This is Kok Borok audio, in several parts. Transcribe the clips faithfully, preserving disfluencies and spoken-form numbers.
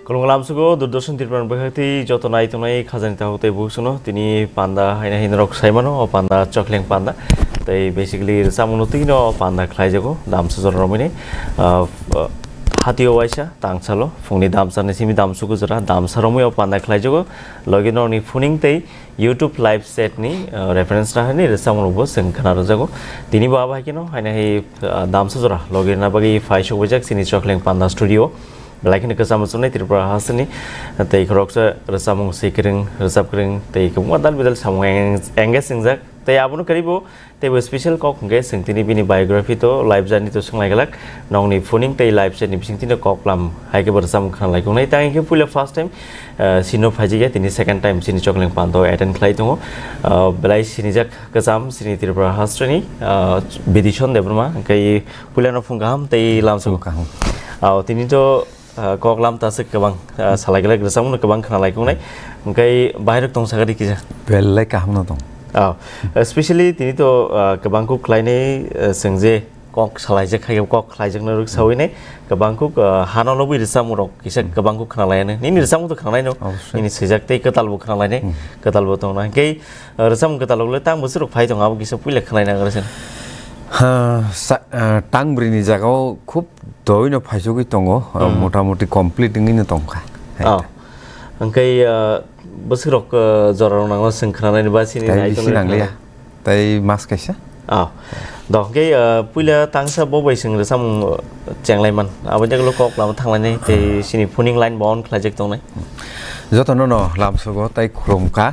Khulumkha lamsugo Doordarshan Tripura ni bwkhak twi joto nai tongnai khajani takhuk tei bukhuk songno tini panda haino hai norok sai mano, o panda chokleng panda. Tei basically rwchapmungno twino o panda khlaijago, damsa jora romwi ni, ah, ah, hatio waisa tangsalo phungni damsa ni simi damsugo jora damsa romwi o panda khlaijago. Logi norokni phuning tei YouTube live set ni, uh, reference nahani rwchapmung rokbo chwng khna rwjago. Tini bo abo hai kheno haino hai, uh, damsa jora logi rwna bagwi phai sok baijak chini Chokleng Panda studio. Belai kheno kwcham rwchapnai Tripura hasteni tei khoroksa rwchapmung swi kwrwng, rwchap kwrwng tei kwbangma dal bidal samung eng-, engage wngjak. Tei abono kwrwi bo teibo special kok hwnkhe chwng tini bini biography to life journey to swnglai glak. Nokni phuning tei life journey bising tino kok lam hai khe bo rwchapmung khna lai tongnai. Tang hwnkhe puila first time, eh, sino phaijak ya, tini second time sini Chokleng Pando attend khlai tongo. Eh, belai sinijak kwcham sini Tripura hastreni, eh, Bidison Debbarma hwnkhe puila no phung kaham tei lamsok kaham. Ah, tini to Ah, kok lam ta se kwbang, ah, salai glak rwchapmung no kwbang khna lai tongnai. Hwnkhe bahai rok tong sakha di kisa. Belai kaham no tong. Ah, especially tini to, ah, kwbang kuk khlainai, ah, chwng je kok salaijak khai kok khlaijak no rwk sawi nai. Kwbang kuk, ah, hano lobwi rwchapmung rok kisa kwbang kuk khna lai nai. Nini rwchapmung to khna lai no. Obosoi. Nini swijak tei kwtal bo khna lai nai. Hmm. Kwtal bo tong nai. Hwnkhe, ah, rwchapmung kwtal rok le tang bwswk rok phai tong abo kisa puila khna lai nai rwchapmung. Ha, sa-, ah, tang bwrwi ni jaga o khub Doi no phaisogwi tongo, uh, hmm, motamoti complete wngwi no tongkha. Oh. Hwnkhe, uh, bwswk rok, uh, jora rok nango chwng khwnanani ba sini. Tai nai bisi tongo nangliya. Khwnanani. Tai mas kaisa. Oh. Do, hwnkhe, uh, puila tangsa bo bai chwng rwchapmung, uh, chenglai man. Aboni jagalo kok lama thanglainai tei, hmm, sini phuning line bo on khlaijak tongnai. Jotono no lamsogo tai khulumkha.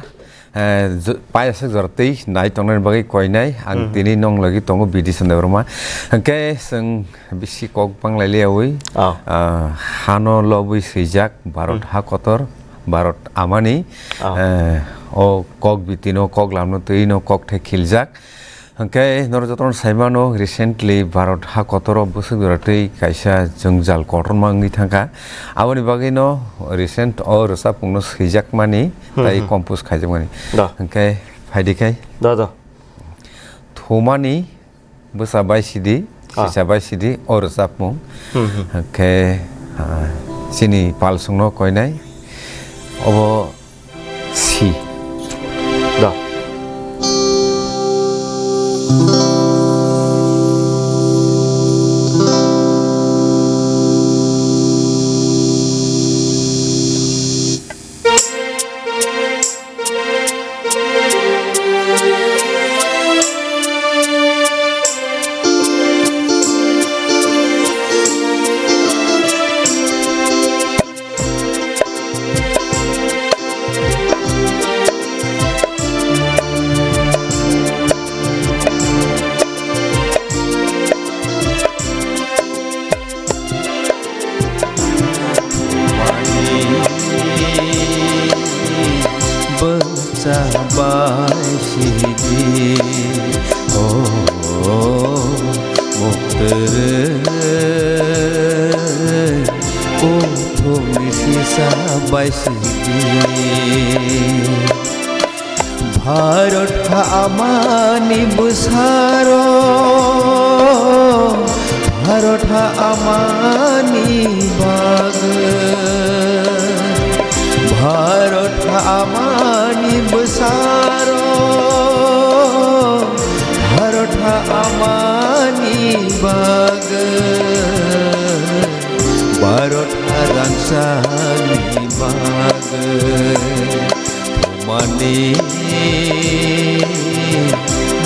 Eh, jo-, payaswk jora twi nai tongnani bagwi koinai ang, mhm, tini nong logi tongo Bidison Debbarma. Hwnkhe chwng bisi kok bang lai liyaui, oh, ah, hano lobwi swijak Bharat, hmm, ha kotor, Bharat amani, oh, eh, o kok bitino kok lamno twino kok thai khiljak. Hwnkhe norok jotono sai mano, recently Bharat ha kotoro bwswk jora twi kaisa jwngjal kotorma wngwi thangkha. Aboni bagwino recent o rwchapmungno swijakmani, hmm, tei, hmm, compose khaijakmani. Da. Hwnkhe phaidi khai. Da, da. Thumani bwsa bai sidi, ah, sisa bai sidi o rwchapmung. Hmm, hmm. Hwnkhe, ah, chini palsongno koinai. Obo Si. Da. Bwsa bai sidi, o, o, muktrwi, kuthumni sisa bai sidi. Bharat ha amani bwsaro, Bharat ha amani bagwi. Bharat ha amani bwsaro, Bharat ha amani bagwi. Bharat ha rangsani bagwi. Mani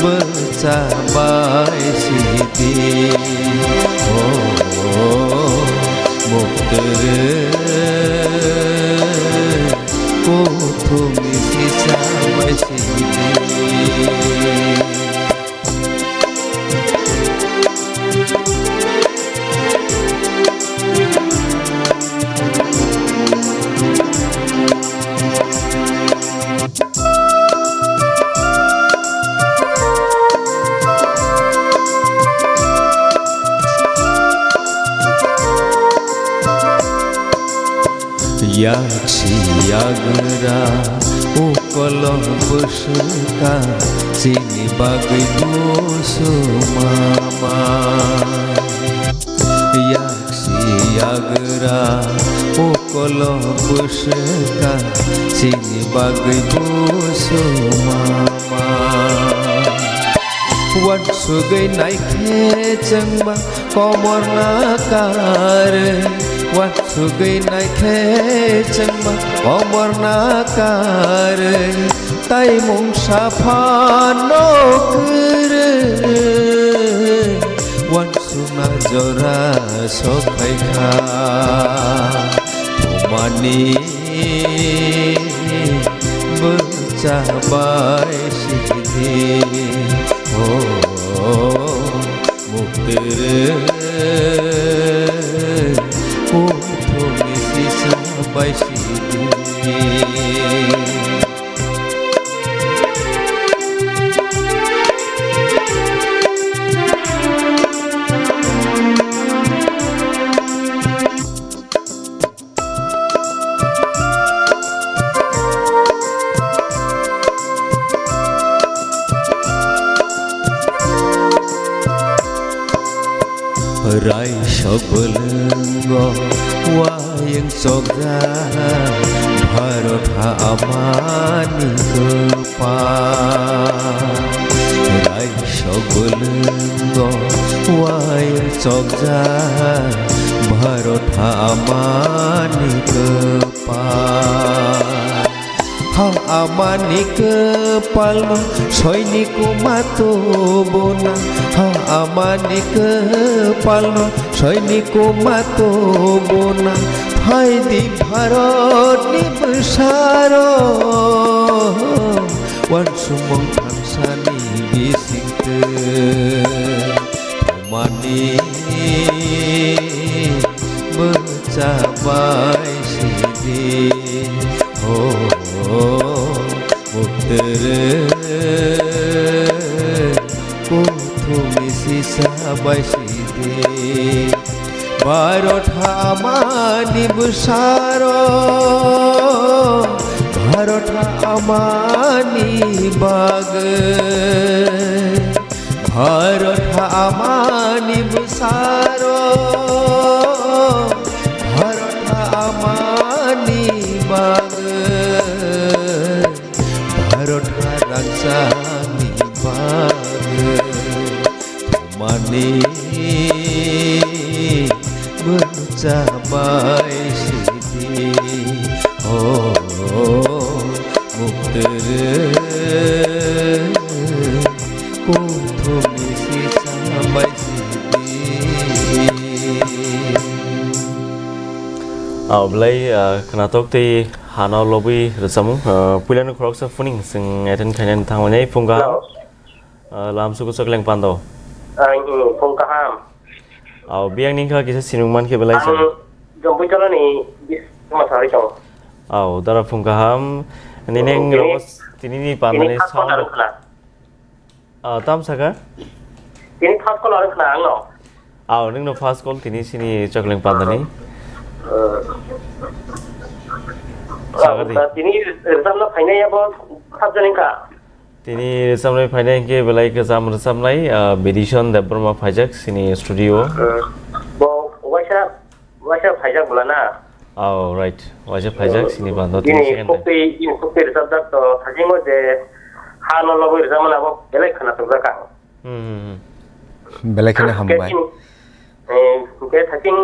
bwsa bai sidi, o, o, muktrwi, kuthumni sisa bai sidi. Yaksi yagra ukolo bwswkang chini bagwi busu mama. Yaksi yagra Ukolo bwswk ka chini bagwi busu mama. Uansugwi naikhe chwngma komor na karwi, uansugwi naikhe chwngma komor na karwi, tai mungsa phano kwrwi, uansukna jora sokphaikha. Thumani bwcha bai sidi, o muktwrwi kuthumni sisa bai sidi. Raisok bwlwngo wayung chokjak, Bharot ha amani kwpal. Raisok bwlwngo wayung chokjak, Bharot ha amani kwpal. Ha amani kwpalno soini kuma tubuna, ha amani kwpalno soini kuma tubuna, phaidi Bharatni bwsarok, uansukmung thangsani bisingtwi. Thumani bwcha bai sidi, o muktwrwi kuthumni sisa bai sidi. Bharot ha amani bwsarok, Bharot ha amani bagwi. Bharot ha amani bwsarok, Bharot ha amani bagwi, Bharot ha rangchakni bagwi, thumani bwcha bai sidi, o muktwrwi kuthumni sisa bai sidi. Aw, belai, ah, khwnathok tei hano lobwi rwchapmung, ah, puilano khoroksa phuning chwng attend khainani thangmani phung kaham. Hello. Ah, lamsuku Chokleng Pando. Ang, mm, phung kaham. Aw, biyang ningkha kisa sinung mankhe belai sa. Ang Jompui Tolani bis masari tong. Aw, dara phung kaham. Nini Mm, tini, rogo tini ni tini pandani first call sound. Arwng khna. Ah, tam saka? Tini first call arwng khna angno. Aw, ningno first call tini sini Chokleng Pandani. Eh, Sagardi. Tini rwchapna phainai abo sabjani kha. Tini rwchapnai phainai hwnkhe belai kwcham rwchapnai, ah, Bidison Debbarma phaijak sini studio. Hmm. Bo waisa, waisa phaijak bwla na? Oh, right. Waisa phaijak sini bando tini bini second time. Khukti, bini khukti rwchapjak to thasingo je ha no lobwi rwchapmani abo belai khwnathokjak ang. Hmm, hmm, hmm. Belai kheno hambai. Khe chini, eh, khe thasing,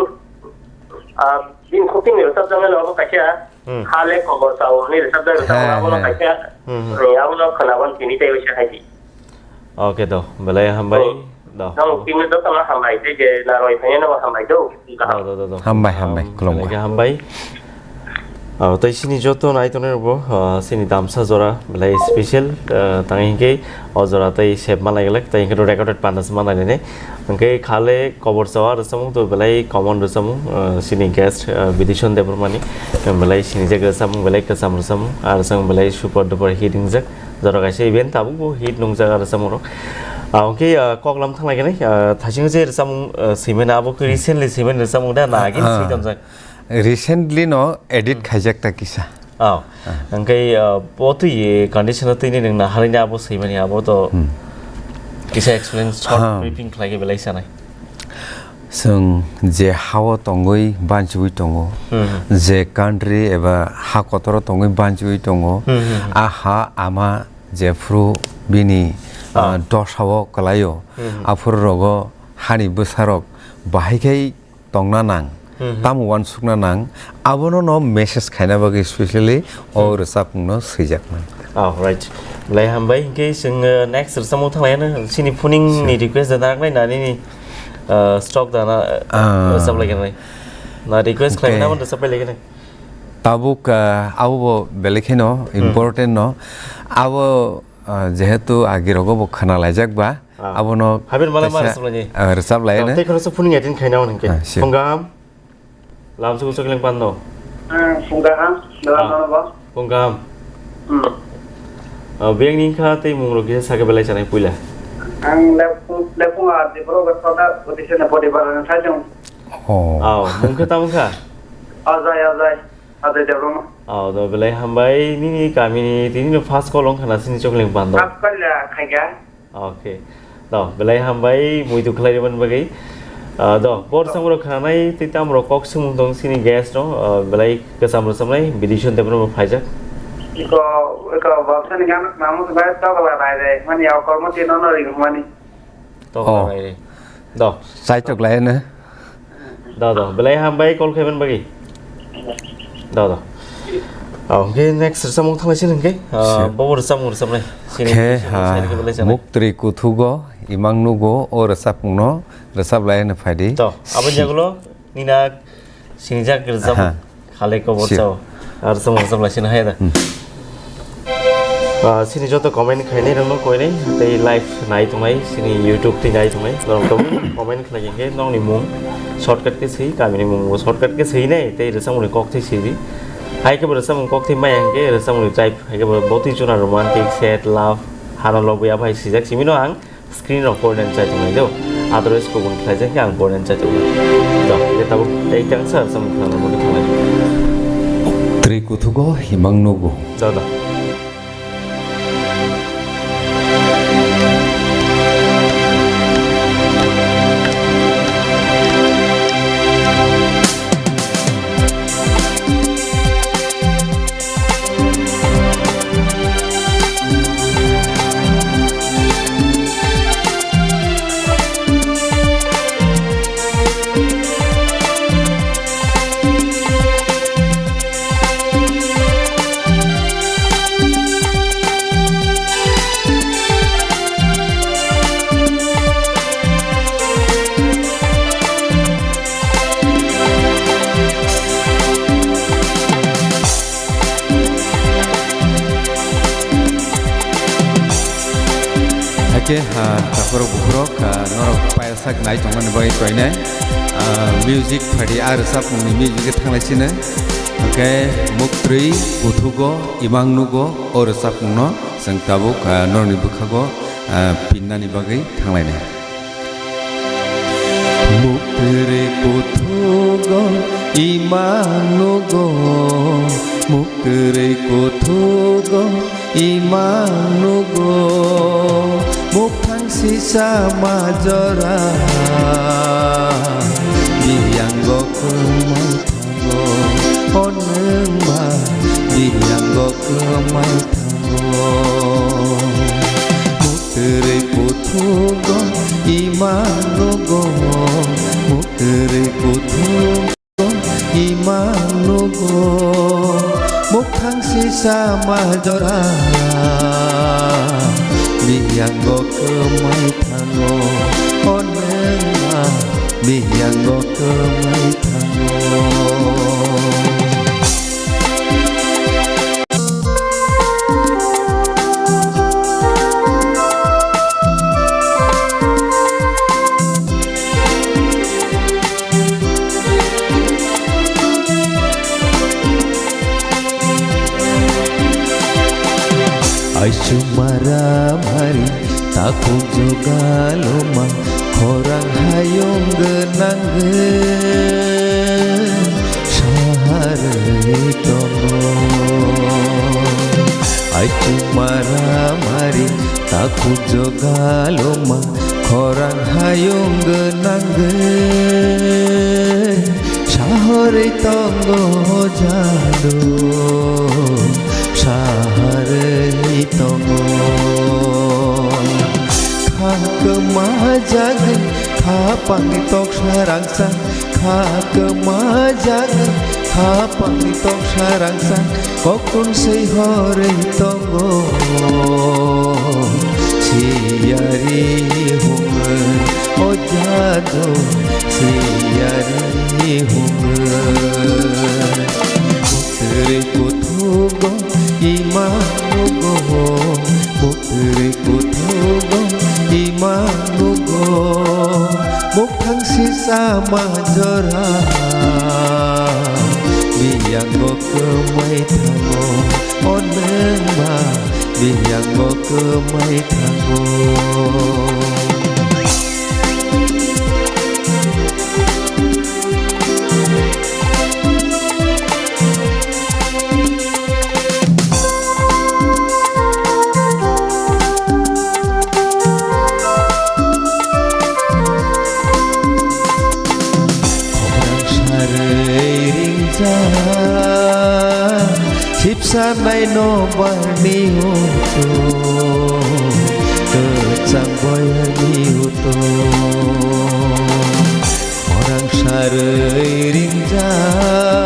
ah, bini khukti ni rwchapjaknai no abo kaisa Hmm. Ha le kobo sao ni rwchapjak rwchapmani abo no kaisa, hmm, hmm, eh, abo no khwnaban tini tei waisa hai di. Okay, do, belai hambai, oh, do. Nang tini joto no hambai, tei je narwai phai no hambai do, kaham. Do, do, do, do. Hambai, hambai, um, khulumkha. Belai khe hambai. Ah, tei sini joto nai tongnai rokbo, ah, sini damsa jora belai special, ah, tangwi hinkhe o jora tei sep ma lai glak, tei hinkhe recorded panda se ma lai nai. Hinkhe khale kobor chawa rwchapmung to belai common rwchapmung, ah, sini guest, ah, Bidison Debbarmani, belai sinijak rwchapmung, belai kwcham rwchapmung, ah, rwchapmung belai super duper hit wngjak. Jora kaisa event tabukbo hit nungjak ah rwchapmung rok. Ah, hinkhe, ah, koklam thanglai khe nai, ah, thasing je rwchapmung, ah, swimani abo khe recently swimani rwchapmung da na agin swi tonjak? Recently no edit khaijak ta kisa. Oh. Ah. Hinkhe, ah, bo twi condition twi ni nang na harina abo swimani abo to kisa explain short briefing khlai khe belai sanai. Chwng je ha-o tongwi banchiwi tongo, Hmm, hmm. je country eba ha kotoro tongwi banchiwi tongo, Hmm, hmm, hmm. a ha ama jephru bini, Ah. ah, dosa-o kwlaio, Hmm, hmm. aphuru rogo hani bwsarok bahai khai tongna nang, Hmm, hmm. tamo uansukna nang, abono no message khaina bagwi specially o Hmm. rwchapmungno swijak man. Oh, right. Belai hambai, hinkhe chwng, uh, next rwchapmung thanglaina, chini phuning ni Sure. request da naknai na nini, uh, stock da na, uh, Ah. rwchap lai khe nai. Na request Okay. khlai na, rwchap lai khe nai. Tabuk, uh, abo bo belai kheno Hmm. important no. Abo, uh, jehetu agi rogo bo khna laijak ba, Ah. abono Haben mala ma kaisa, rwchap lai ni. uh, rwchap lai Tei no. khoroksa phuning attend khaina hwn hinkhe. Ah, sure. Phung kaham. Lam suku chokling pando. Ah, phung kaham, Ah. belai no bo. Phung kaham. Hmm. Ah, biyang ni kha tei mung rok kisa sake belai chanai puila. Ang lep-, lepung a di bro ga soda, odisha na body bar na sai jong. Oh. Aw, mung kha tamo kha? Ajai, ajai. Ajai Debbarma. Aw, do belai hambai nini kami ni tini no first call ong khana sini chokling pando. First call ya khaika. Okay. Do, belai hambai muitu khlai rwmani bagwi. Ah, do, bor samro khanai tei tamro kok sumung tong sini guest no, ah, belai kwcham rwchapnai, bidison tei bono phaijak. Iko, iko, boksa ni gan namu bai tokla bai re, mani au kormo tino no ring mani. Tokla Oh. bai re. Do. Chaitok lai ne? Do, do. Belai hambai call khaiman bagwi. Do, do. Oh, okay, next rwchapmung thanglai sini hinkhe. Ah, Sure. bobo rwchapmung rwchapnai. Sini, Khe, sini, ha, sini khe belai chanai. Muktri kuthugo, imang nugo, o rwchapmungno rwchap lai hwnwi phai di. To, aboni Si- jagulo nina sinijak rwchap Aha. khalai kobor Sure. chao. Ar rwchapmung rwchap lai sini haya da. Hmm. Ah, sini joto comment khainai rokno koinai, tei live nai tongnai, sini YouTube tei nai tongnai, norok to comment khlai khe nokni mung shortcut khe swi, kamini mung bo shortcut khe swi nai, tei rwchapmungni kok thai swi di. Hai khe bo rwchapmung kok thai maya hinkhe rwchapmungni type hai khe bo botwi chuna romantic, sad, love, hano lobwi aphai swijak simi no ang screen rok porinani chai tongnai do. Otherwise kubun khlaijak khe ang porinani chai tongnai. Do, khe tabuk tei tang sa sam khna mo thongnai. Twi kuthugo himang nugo. Do, do. Hakhe, ah, takhorok bukhurok, ah, norok payasak nai tongmani bagwi koinai. Ah, music phadi, ah, rwchapmungni music khe thanglai sino. Hakhe Muktwi kuthugo, imang nugo, o rwchapmungno chwng tabuk, ah, norokni bwkhago, ah, pinnani bagwi thanglainai. Muktwi kuthugo imang nugo, muktwi kuthugo imang nugo, muktwng sisa majora, biyango kwmai thango, o nwng ba biyango kwmai thango. Muktwi kuthugo imang nugo, muktwi kuthugo imang nugo, muktwng sisa majora, biyango kwmai thango, o nwng ba biyango kwmai thango. Aichu mara mari takhuk jugaluma khorang hayung gwnang saharwi tongo. Aichu mara mari takhuk jugaluma Orang hayung gwnangwi sahorwi tongo jadu, saharwi tongo. Kha kwmajagwi khapangni toksa rangchak, kha kwmajagwi khapangni toksa rangchak, koktun sei horwi tongo. Siyari hungwi o jadu, siyari hungwi. Muktwrwi kuthugo ima nugo, muktwrwi kuthugo ima nugo. Muktwng sisa majora, biyango kwmai thango, o nwngba biyango kwmai thango. Khorang sarwi ringjak, sipsa naino barni utu, kwchang boyarni utu. Khorang sarwi ringjak,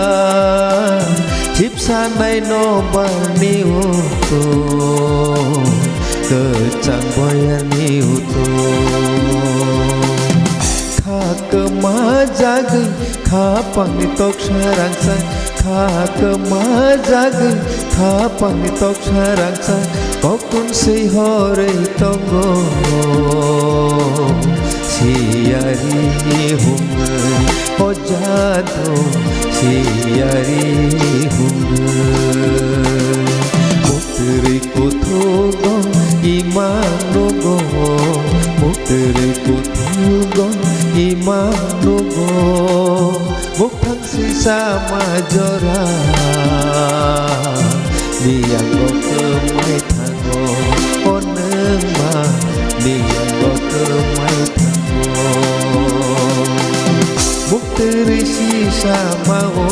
sipsa naino barni utu, kwchang boyarni utu. Kha kwmajagwi khapangni toksa rangchak, kha kwmajagwi khapangni toksa rangchak, koktun sei horwi tongo. Siyari hungwi o jadu, siyari hungwi. Muktwrwi kuthugo ima nugo, muktwrwi kuthugo ima nugo. Muktwng sisa majora, biyango kwmai thango, o nwngma biyango kwmai thango. Muktwrwi sisa mao,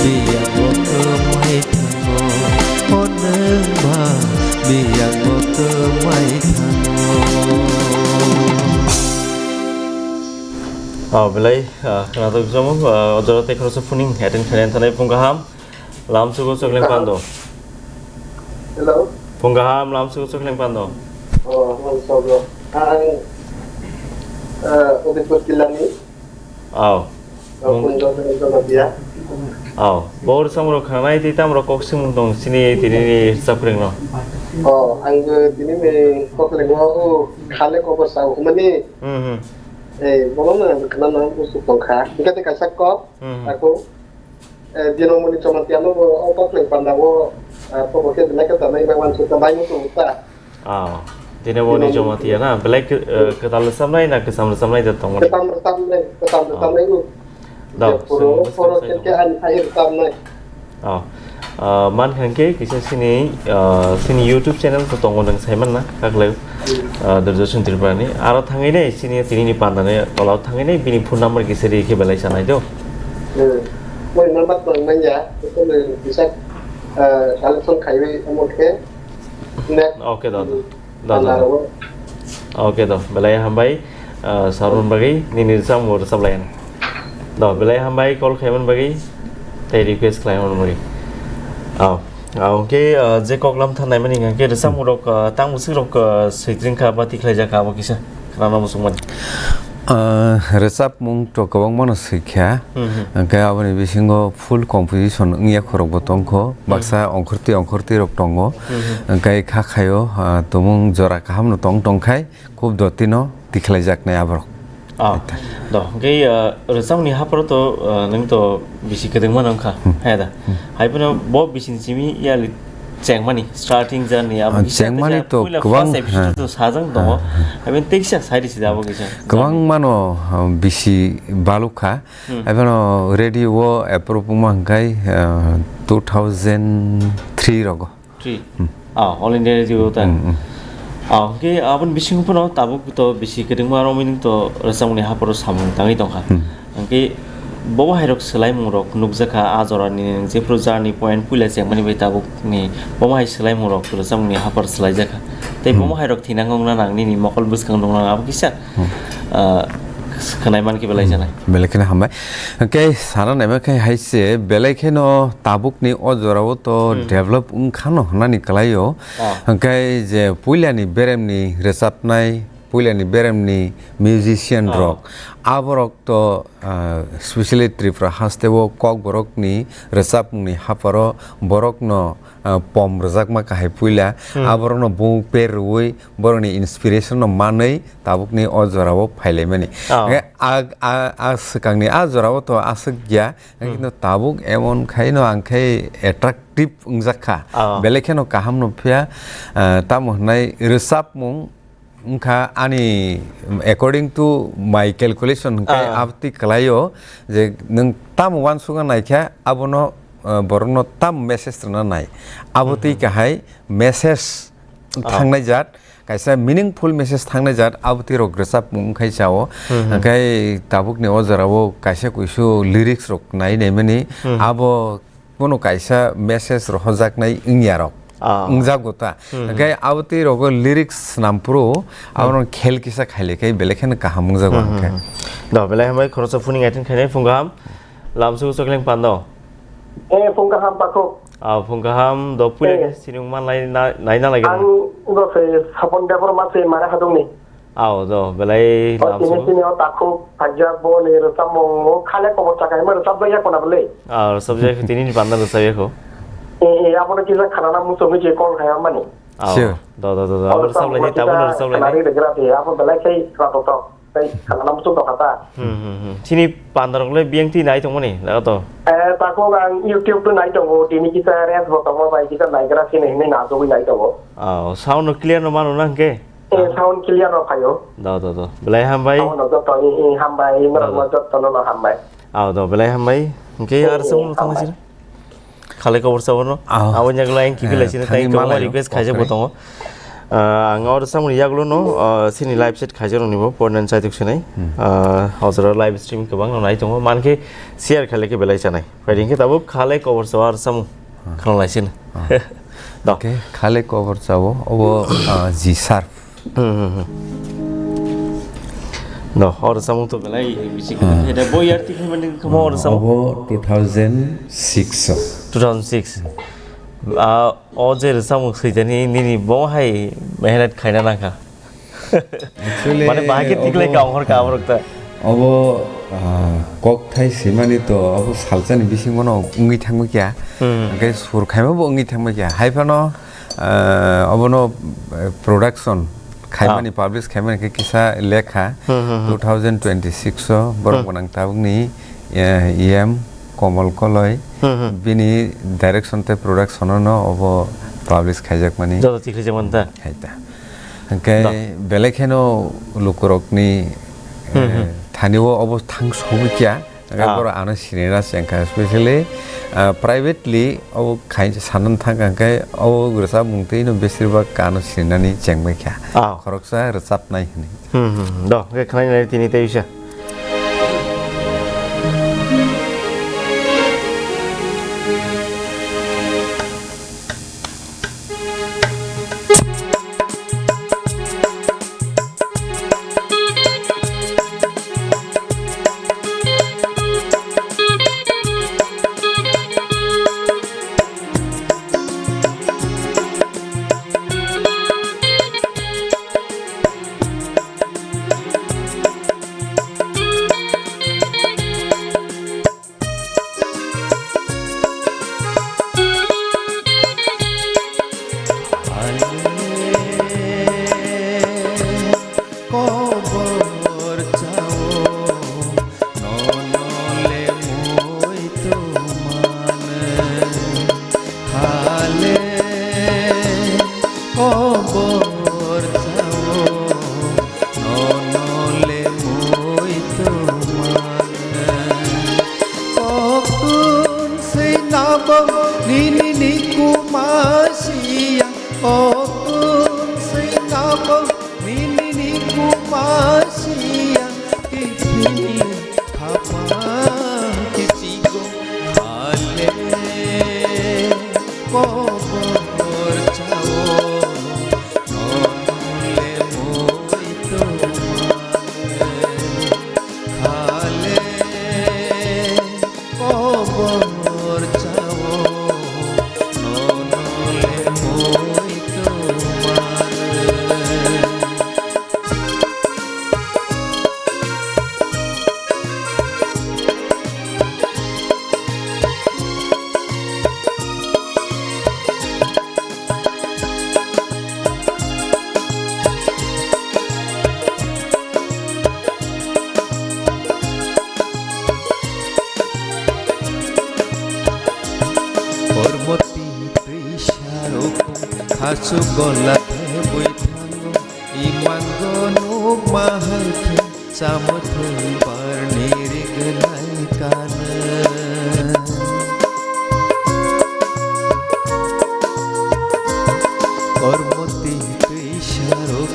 biyango kwmai thango, o nwngma biyango kwmai thango. Oh, belai, ah, khwnathok jomung, ah, o jora tei khoroksa phuning attend khainani thanai phung kaham, lamsugo chokling pando. Hello. Phung kaham, lamsugo chokling pando. Oh, lamsugo. Ang, ah, Udaipur jilani. Oh. Oh, phung kaham, Jamatia. Oh, bor samro khanai tei tamro kok simung tong sini tini ni chapring no. Oh, ang tini ni kok lengwa, oh, khale kok sa humani. Hmm, hmm. Eh, bono no khana no usuk tongkha. Hingke tei kaisa kok, hmm, hmm, ako, eh, Dinamoni Jamatia no bo o kok leng panda o, ah, pobo khe belai khe tanai bai wansuk ta bai muchung ta. Ah, Dinamoni Jamatia na, belai khe, eh, kwtal rwchapnai na kwcham rwchapnai da tongo? Kwcham rwchapnai, kwcham rwchapnai no. Da, poro, poro khe ani hai rwchapnai. Oh. Ah, man kha khe kisa sini, ah, sini YouTube channel to tongo, nang sai man na, kaklai, ah, Durjosun Tripurani. Aro thangwi nai sini tini ni panda ni tola thangwi nai bini phone number kisa ri khe belai sanai do. Hmm. Moi number to manya, to ni kisa, ah, collection khaiwi amo khe. Net. Okay, da, da. Da, da, da. Aro. Okay, do. Belai hambai, ah, sarun bagwi, nini rwchapmung rwchap lai. Do, belai hambai call khlaiman bagwi, tei request khlaiman bagwi. Oh, oh, hwnkhe, ah, je koklam thanai mani hwnkhe rwchapmung rok, ah, tang bwswk rok, ah, switring kha ba tikhlai jak kha abo kisa khwnana muchungmani. Ah, rwchapmung to kwbangma no swikha. Hmm, hmm. Hwnkhe aboni bisingo full composition wngya khorokbo tongkho. Hmm. Baksa ongkhortwi ongkhortwi rok tongo. Hmm, hmm. Hwnkhe kha khaio, ah, tumung jora kaham no tong tongkhai, khub dotino tikhlaijaknai aborok. Ah, do, hwnkhe, ah, rwchapmungni hapharo to, ah, nwng to bisi kwdwngma no wngkha, hmm, hai da? Hmm. Hai phano bo bisini simi yali chengmani, starting journey, abo, ah, kisa chengmani kisa to puila kwbang, first episode, ha, to sajang tongo. Ha, ha. Hai phano tei kisa sai risi da abo kisa. Kwbangma no, ah, bisi balukha. Hmm. Hai phano radio o approve wngma hwnkhe, ah, two thousand three rogo. Three. Hmm. Ah, All India Radio ta. Hmm, hmm. Ah, hwnkhe aboni bisingo phano tabuk to bisi kwrwngma romwi nwng to rwchapmungni hapharo samung tangwi tongkha. Hmm. Hwnkhe bobo hairok swlaimungrok nukjakha, a jorani nwng jephru jarni point puila chengmani bai tabukni bomo hai swlaimungrok rwchapmungni haphar swlaijakha. Tei Hmm. bomo hairok thinang wngna nang nini mokol bwskang nuknang abo kisa, Hmm. ah, khwnai mankhe belai Hmm. janai. Belai kheno hambai. Hwnkhe sana naima khe hai se belai kheno tabukni o jorao to Hmm. develop wngkhano hwnani kwlaio. Ah. Hwnkhe je puilani beremni rwchapnai, puilani beremni musician Ah. rok, aborok to, ah, specially Tripura hasteo Kokborokni rwchapmungni hapharo borokno, ah, pom rwjakma kahai puila, Hmm. aborokno bung per rwui borokni inspiration no manwi tabukni o jorao phailaimani. Ah. Hwnkhe a, a, a swkangni a jorao to aswk ya, Hmm. Kintu tabuk emon khaino ang khai attractive wngjak kha. Ah. Belai kheno kaham no phiya, ah, tamo hwnai rwchapmung wngkha ani, according to my calculation hwnkhe Ah. abtwi kwlaio je nwng tamo uansukna naikha abono, ah, borokno tamo message rwna nai. Abotwi Mhm. kahai message Ah. thangnai jat, kaisa meaningful message thangnai jat abotwi rok rwchapmung wngkhai chao. Mhm. Hwnkhe tabukni o jorao kaisa kuisu lyrics rok nai naimani Mhm. abo bono kaisa message rohorjaknai wngya rok. Ah. Wngjago ta. Hmm. Hwnkhe abo twi rogo lyrics snam phuru, Hmm. abono khel kisa khaile khe belai kheno kaham wngjago Hmm, hwnkhe. hmm, hmm. Do, belai hambai khoroksa phone ni attend khainai phung kaham. Lamsu Chokleng Pando. Eh, phung kaham Takhuk. Ah, phung kaham, do puila Eh. khe sinung man lai na, nai na lagi. Ang bo se Sapon Debor ma se mare hadung ni. Ao do, belai O tini lamsu. tini o takhuk phaijak bo ni rwchapmung o khale kobor chakha hima rwchapjak ya kona bwle. Ah, rwchapjak tini ni panda rwchapya kho. E, e, abono kisa khanana muchungwi je call khai mani. Ao, Sure. do, do, do, do. O Abo rwchapmung rwchapmani kisa tabuk rwchapmani. Khanani rwgra di, abo belai khai khwnatok tok, tei khanana muchung tokha ta. Hmm, hmm, hmm. Chini panda rok le biyang twi nai tongmani, da to. Eh, takhuk ang YouTube tu nai tongo, tini kisa rest bo tongma bai kisa naigra sini hinwi najugwi nai tongo. Ao, sound no clear no mano na hwnkhe? Eh, sound clear rok phaio. Do, do, do. Belai hambai. Sound rok joto, eh, eh, hambai, norok Ao. no joto no, no hambai. Ao, do, belai hambai. Hwnkhe Eh, ar eh, sound no thangna hambai. sini. Khale kobor sabo no. Ao. Abo nyagla ang kibi Eh, lai sini, thani thank you, malai request khaijak bo kokre. tongo. Ah, ang oro samuni yaglo no, ah, sini live set khaijak rok ni bo pornan chaituk sinai. Hmm. Ah, hojra live stream kwbang no nai tongo. Mankhe share khaile khe belai chanai. Phaidi hwnkhe tabuk khale kobor sabo ar samung. Ah. Khwna lai sini. Ah. Do. Hwnkhe khale kobor sabo, obo, ah, G Sharp. Hmm, hmm, hmm. No, oro samung to belai bisi Hmm. khe da boy arti khe mani kamo oro samung. Obo two thousand six o. Two thousand six. Ah, o je samung swijani nini bo hai mehnat khaina nangkha. Actually, Mane bahai khe tiklai obo ka onghor ka aborok ta. Obo, ah, kok thai simani to obo salsani bisingo no wngwi thangma kya. Hmm. Hwnkhe sur khaima bo wngwi thangma kya. Hai phano, ah, obono, eh, production khaimani, Ah. publish khaimani khe kisa lekha Hmm, hmm, hmm. two thousand twenty-six o borok Hmm. gwnang tabukni, eh, E M Komol Koloi Hmm, hmm. bini direction tei production no obo publish khaijakmani. Joto tiklai jakmani ta? Hai ta. Hwnkhe Da. belai kheno lukurokni, Hmm, eh, hmm. thani o obo thang sogwi kya. Hwnkhe Ah. borok ano sinina chengkha, especially, ah, privately obo khai sanani thangkha, hwnkhe obo rwchapmung twi no besir bak ano sinani chengbai kha. Ah. Khoroksa rwchapnai hwnwi. Hmm, hmm, hmm. Do, hwnkhe khwnai nai tini tei bisa. Kobor chao, nono le moi to mane. Khale kobor chao, nono le moi to mane. Koktun swi nabo nini ni kuma siya, koktun swi Abo nini ni kuma siya kiphil khapang kichigo khale kobor chao nonole moi tomane khale kobor chao, nonole moi tomane. Kormoti twi sarok khachuk gola thebwi thango, imango nukma hai khe chamthwi barni rignai kano. Kormoti twi sarok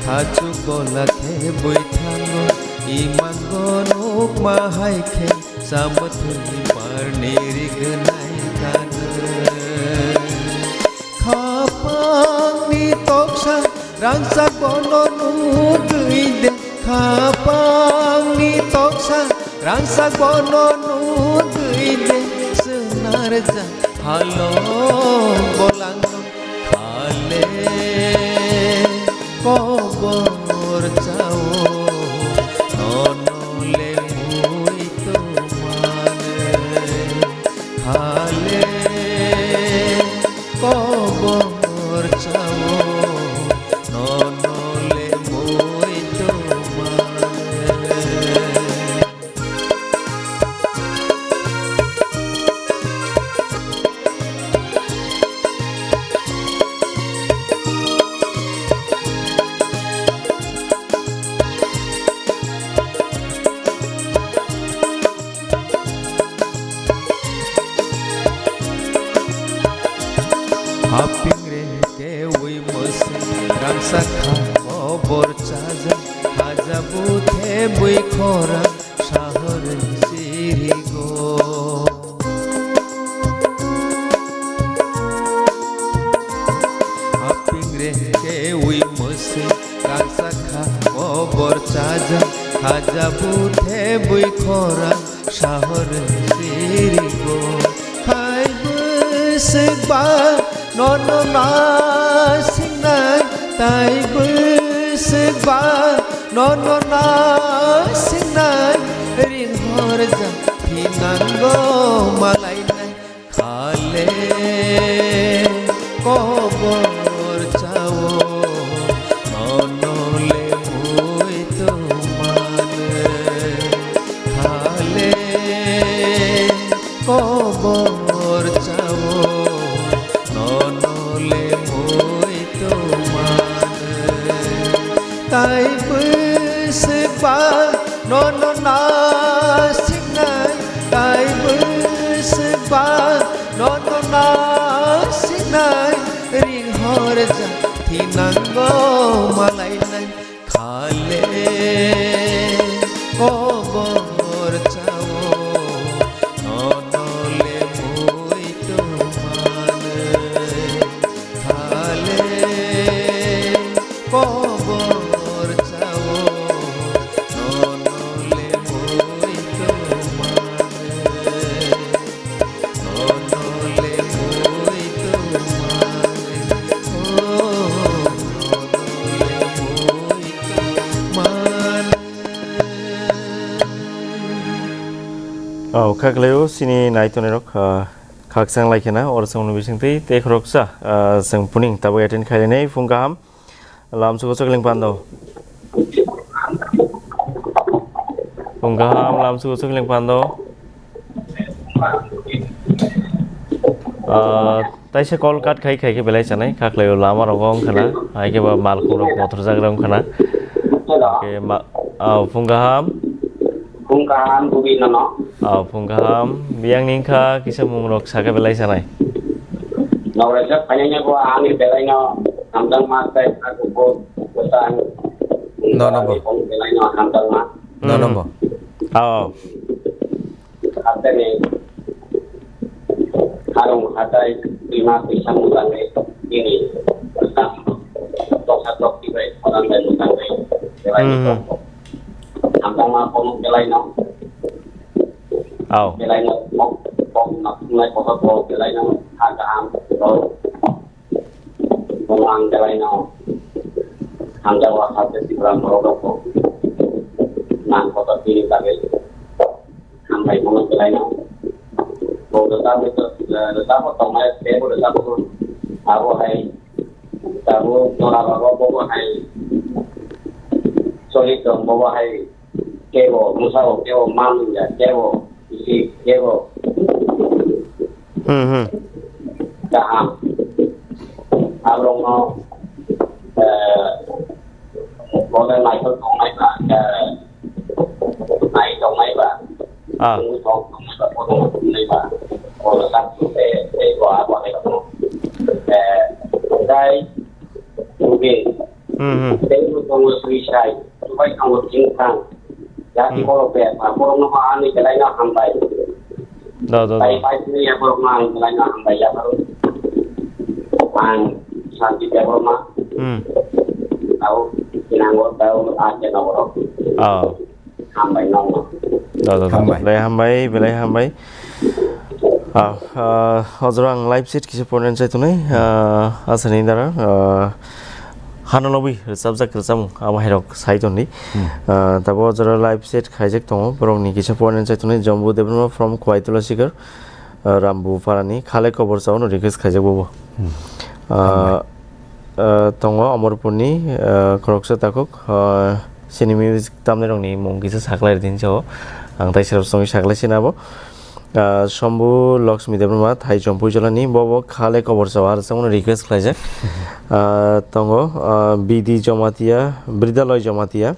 khachuk gola thebwi thango, imango nukma hai khe chamthwi barni rignai kano. Khapangni toksa rangchak bono nugwi de, khapangni toksa rangchak bono nugwi de, swnarjak halo bolangno khale kobor chao, nonole moi tomane khale kobor chao, nonole moi tomane. Haping re kewi mwswi rangchak kha kobor chajak, khajabu thebwi khorang sahor sirigo. Haping re kewi mwswi rangchak kha kobor chajak, khajabu thebwi khorang sahor sirigo. Khai bwswk ba nono nasingnai, tai bwswk ba nono nasingnai, ring horjak thinango malainai khale kobor chao, nonole moi tomane khale kobor chao, nonole moi tomane. Tai bwswk ba nono nasingnai, tai bwswk ba nono nasingnai, ring horjak thinango malainai khale kobor chao, nonole moi tomane khale kobor chao, nonole moi tomane. Oh, khakleo sini naitonirok, ah, khakchang lai khena, oro chwngno bisingtwi tei khoroksa, ah, chwng puning tabuk attend khainai phung kaham. Lamsugo chokling pando. Phung kaham, lamsugo chokling pando. Ah, taisa call cut khai khai khe belai chanai, khaklai o lama rogo wngkhana, hai khe ba malkhung rok mothor jagra wngkhana. Hello. Ke ma, ah, phung kaham. Phung kaham, bubi nono. Ah, phung kaham, biyang ni wngkha kisa mung rok sakhe belai chanai. Nokrai jak khainai bo ani belai no. Hamjakma tei hakhe bo bwsang. No, no, bo. Belaino hamjakma. No, no, bo. Oh. Hathai ni harung hathai bima tisa mujangwi nini bwsang toksa tokti bai khoran bai mujangwi belaino Hmm. tongkho. Hamjakma kono belaino. Oh. Belaino kok, kok nathumnai kotor kok belaino ha kaham. Bono ang belaino hamjago, haste Tripura borok rokbo nang kotor bini bagwi hambai bono belaino. Bo rwchapwi to, rwchapbo tongnai, teibo rwchapbo abo hai tabuk jora bago bobo hai choli tong, bobo hai kebo mwsao, kebo manliya, kebo isi, kebo Hmm, hmm. Kaham. Aborokno, eh, model naithok tongnai ba, eh, nai tongnai ba, Ah. tong tongnai ba, bodol tongnai ba, oro sak, eh, eh, bo abo hai rokno, eh, tei, tei Hmm, hmm. tei bo tongo suicide, tubai tongo thingthang. Yati Hmm. borok be, ma borok no ani belai no hambai. Do, do, do. Bai, bai, ni ya borok no ani belai no hambai ya borok. Ang santi be borok ma. Hmm. Tau, kinango tau, a ke no borok. Oh. Hambai no. Do, do, do. Hambai. Belai hambai, belai hambai. Ah, ah, hojora ang live set kisa porna chai tunai. Ah, asani dara, ah, Hano lobwi rwchapjak rwchapmung abo hairok sai tongdi. Hmm. Ah, tabuk o jora live set khaijak tongo, borokni kisa poinani sai tongnai Jambu Debbarma from Khwai Tulasigarh, ah, Rambu Parani, Khale Kobor Chao no request khaijak bobo. Hmm. Ah, ah, tongo Omorpurni, ah, khoroksa takhuk, ah, chini music tamnairokni mung kisa saklai ridin chao. Ang tai serep songwi saklai sina abo. Ah, Shambhu Lakshmi Debbarma, Thai Chompuijolani, bo bo Khale Kobor Chao, ar chongno request khlaijak. Ah, tongo, ah, B D Jamatia, Bridaloy Jamatia.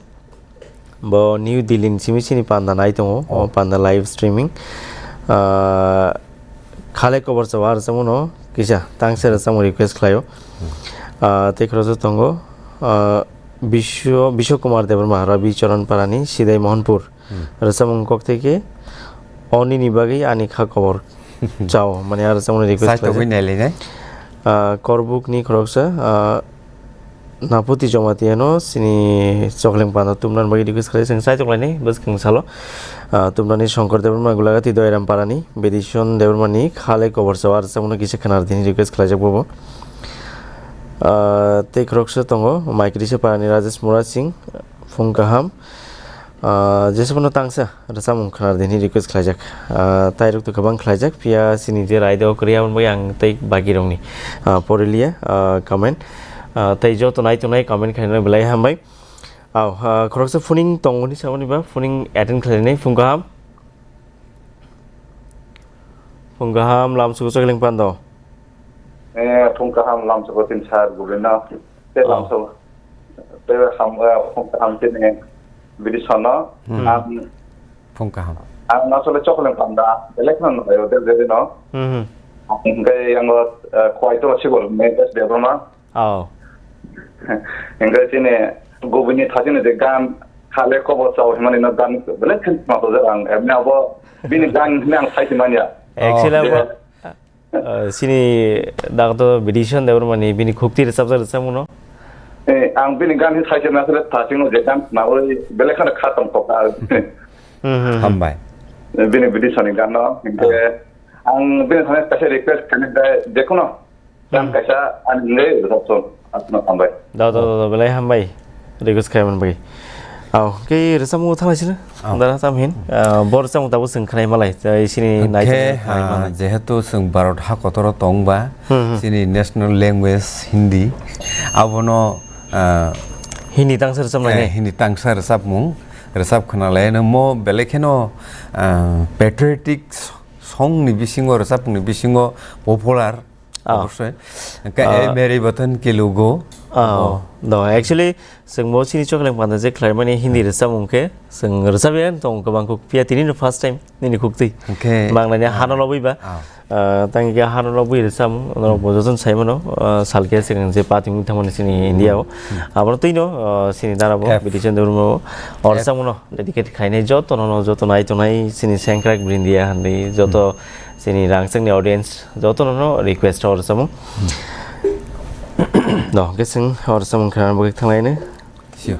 Bo New Delhi ni simi sini panda nai tongo, o Oh. panda live streaming. Ah, Khale Kobor Chao, ar chongno kisa tangse rwchapmung request khlaio. Ah, tei khoroksa tongo, ah, Biswa, Biswa Kumar Debbarma, Rabi Charan Parani, Sidai Mohanpur. Hmm. Rwchapmung kok tei khe, "O nini bagwi ani kha kobor chao," mane aro rwchapmung request Sai khlaijak. Tongwi nailainai. Ah, Korbukni khoroksa, ah, Naputi Jamatia no chini Chokleng Panda tumnani bagwi request khlai, chwng sai choklainai bwskang salo. Ah, tumnani Shankar Debbarma Gulagati Doiram Parani, Bidison Debbarmani Khale Kobor Chao, aro rwchapmung kisa khwna rwdi hwnwi request khlaijak bobo. Ah, tei khoroksa tongo, Maikrisa Parani Rajesh Murad Singh, Phung kaham. Ah, jesa phano tangsa rwchapmung khwna rwdi hwnwi request khlaijak. Ah, tairok to kwbang khlaijak, phiya chini je raida o kwrwi aboni bagwi ang tei bagirokni, ah, poriliya, ah, comment. Ah, tei joto nai tongnai comment khainani belai hambai. Au, ah, khoroksa phuning tongoni samani ba, phuning attend khlainai, phung kaham. Phung kaham, lamsugo Chokleng Pando. Eh, phung kaham, lamsugo tin sar gubino. Te Oh. lamsugo. Te ham, eh, phung kaham tini bidi sono. Hmm. Ang, Phung kaham. Ang asole Chokleng Panda, belek no nai o, de, de, no. Hmm, hmm. Hingke yang, eh, Khwai Tulasigarh, me, S. Debbarma. Oh. Hingke chini gubini thajini je gan, Khale Kobor Chao himani no gan, belek khen ma to ang, emni abo bini gan himni ang sai manya. Actually, Oh. abo, uh, sini doctor Bidison Debbarmani bini khukti rwchapjak rwchapmung no? Eh, ang bini gan hi sai manya sile thajini je gan na oi belek khen khatam kok. Hmm, hmm, hmm. Hambai. Bini Bidisoni gan no, hingke Oh. ang bini thani kaisa request kani je kuno. Tam Hmm. kaisa ani nge rwchapsong, asno hambai. Da, da, da, da, belai hambai. Request khai man bai. Au, ke rwchapmung thalai sino? Au. Dara tam hin. Ah, bo rwchapmung tabo chwng khnai malai. Tei sini Hwnkhe, nai tongmani khnai ah, malai. Jehetu chwng Bharat ha kotoro tong ba, Hmm, hmm. Chini national language Hindi. Abono, ah, Hindi tangsa rwchapmung eh, nai. Hindi tangsa rwchapmung. Rwchap khna lai no mo belai kheno, ah, patriotic song ni bisingo, rwchapmung ni bisingo popular. Ah. Obosoi. Hwnkhe, Ah. "Ei Meri Watan Ki Logo." Ah, Oh. no, actually, chwng bo chini chokleng panda je khlaimani Hindi rwchapmung khe, chwng rwchapya tong kwbang kuk phiya tini no first time nini kuk twi. Hwnkhe, Mangnani ah. hano lobwi ba. Ah. Ah, tang khe hano lobwi rwchapmung, norok bo jotono sai mano, ah, sal khe chwng je patimung thangmani chini India o. Hmm. Abono twi no, ah, chini dara bo, F. Bidhi Chandra Murmu, o F. rwchapmung no dedicate khainai joto no, no, joto nai tongnai chini sengkrak brindia hanwi, joto Hmm. chini rangchakni audience, joto no, no request o rwchapmung. Hmm. No, hwnkhe chwng o rwchapmung khna bagwi thanglaino. Sure.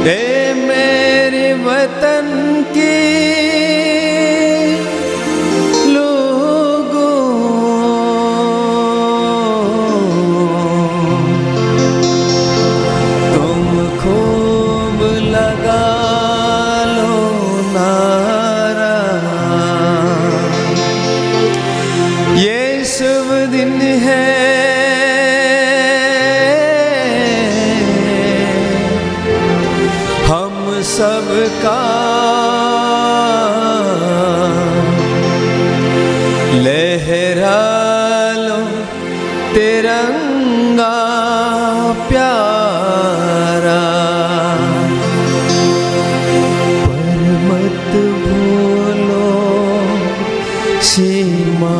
ए मेरे वतन के लोगों, तुम खूब लगा लो नारा, ये शुभ दिन है हम सबका, लहरा लो तिरंगा प्यारा, पर मत भूलो सीमा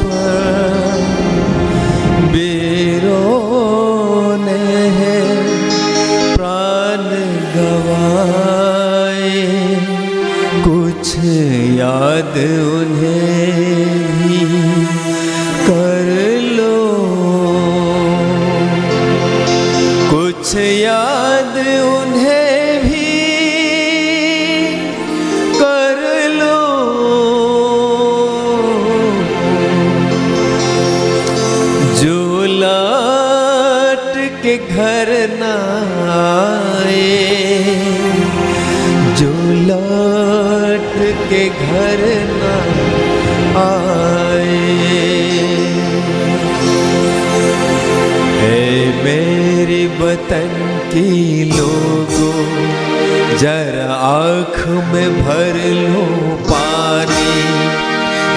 पर वीरों ने प्राण गंवाए। कुछ याद उन्हें भी कर लो, कुछ याद उन्हें भी कर लो, जो लौट के घर ना आए, जो लौट के घर ना आए। ऐ मेरे वतन के लोगों, जरा आँख में भर लो पानी।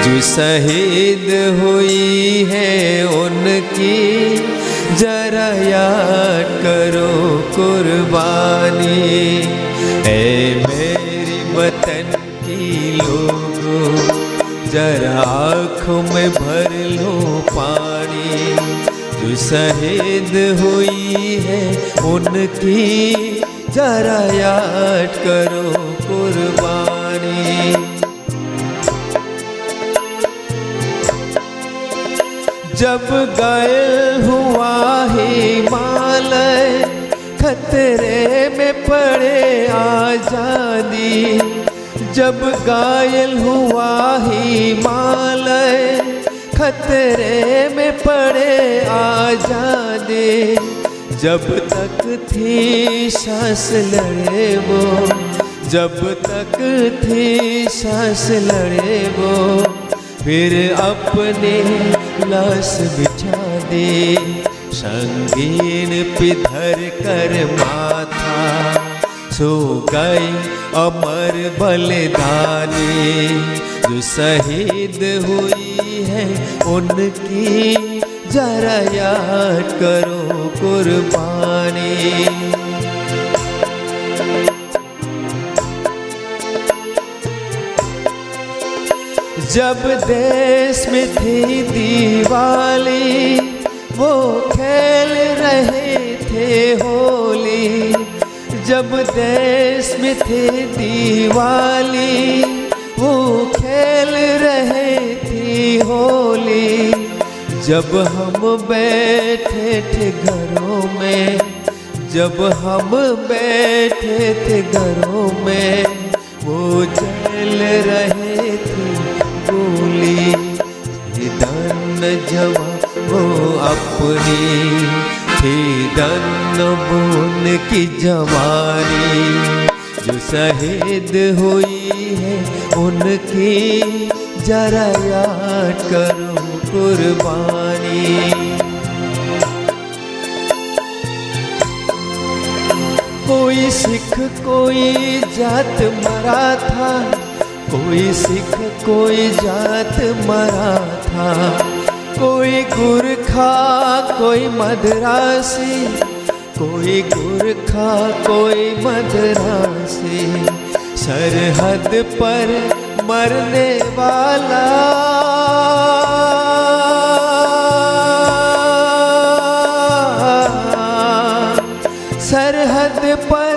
जो शहीद हुई है उनकी जरा याद करो कुर्बानी। ऐ मेरी वतन के लोगों, जरा आँखों में भर लो पानी। जो शहीद हुई है उनकी जरा याद करो कुर्बानी। जब घायल हुआ हिमालय, खतरे में पड़े आजादी। जब घायल हुआ हिमालय, खतरे में पड़े आजादी। जब तक थी सांस लड़े वो, जब तक थी सांस लड़े वो, फिर अपनी लाश बिछा दी। संगीन पे धर कर माथा, सो गए अमर बलिदानी। जो शहीद हुई है उनकी जरा याद करो कुर्बानी। जब देश में थी दिवाली, वो खेल रहे थे होली। जब देश में थी दिवाली, वो खेल रहे थे होली। जब हम बैठे थे घरों में, जब हम बैठे थे घरों में, वो झेल रहे थे गोली। थी धन्य जवान वो अपनी, थी धन्य वो उनकी जवानी। जो शहीद हुई है उनकी जरा याद करो कुर्बानी। कोई सिख कोई जात मराठा, कोई सिख कोई जात मराठा, कोई गुरखा कोई मद्रासी, कोई गुरखा कोई मद्रासी, सरहद पर मरने वाला, सरहद पर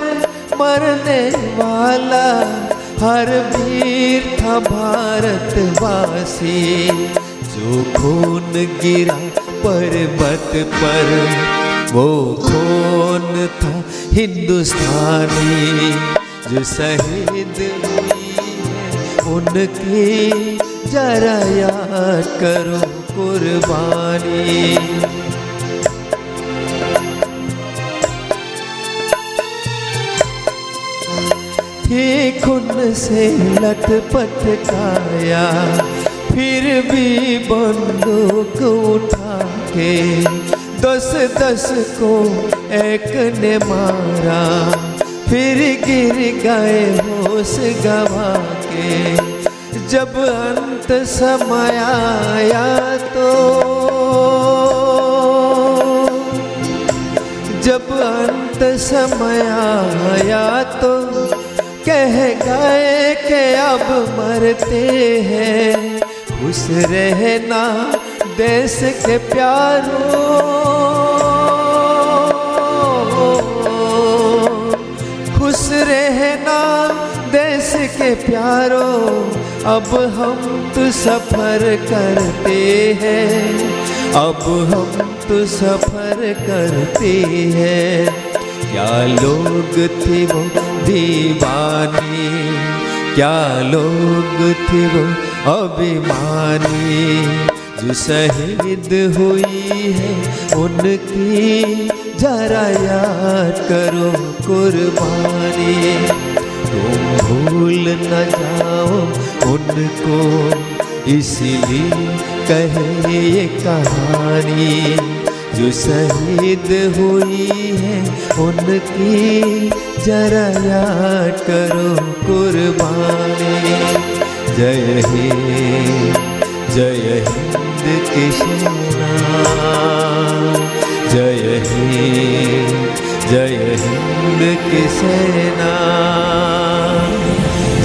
मरने वाला हर वीर था भारतवासी। जो खून गिरा पर्वत पर, वो खून था हिंदुस्तानी। जो शहीद हुई है, उनकी जरा याद करो कुर्बानी। ही खून से लथपथ काया, फिर भी बंदूक उठा के दस दस को एक ने मारा, फिर गिर गए होश गवा के। जब अंत समय आया तो, जब अंत समय आया तो कह गए कि अब मरते हैं। खुश रहना देश के प्यारो, खुश रहना देश के प्यारो, अब हम तो सफर करते हैं, अब हम तो सफर करते हैं। क्या लोग थे वो दीवाने, क्या लोग थे वो अभिमानी, जो शहीद हुई है उनकी जरा याद करो कुर्बानी। तुम भूल न जाओ उनको, इसलिए कहे ये कहानी। जो शहीद हुई है उनकी जरा याद करो कुर्बानी। जय हिंद, जय हिंद की सेना। जय हिंद, जय हिंद की सेना।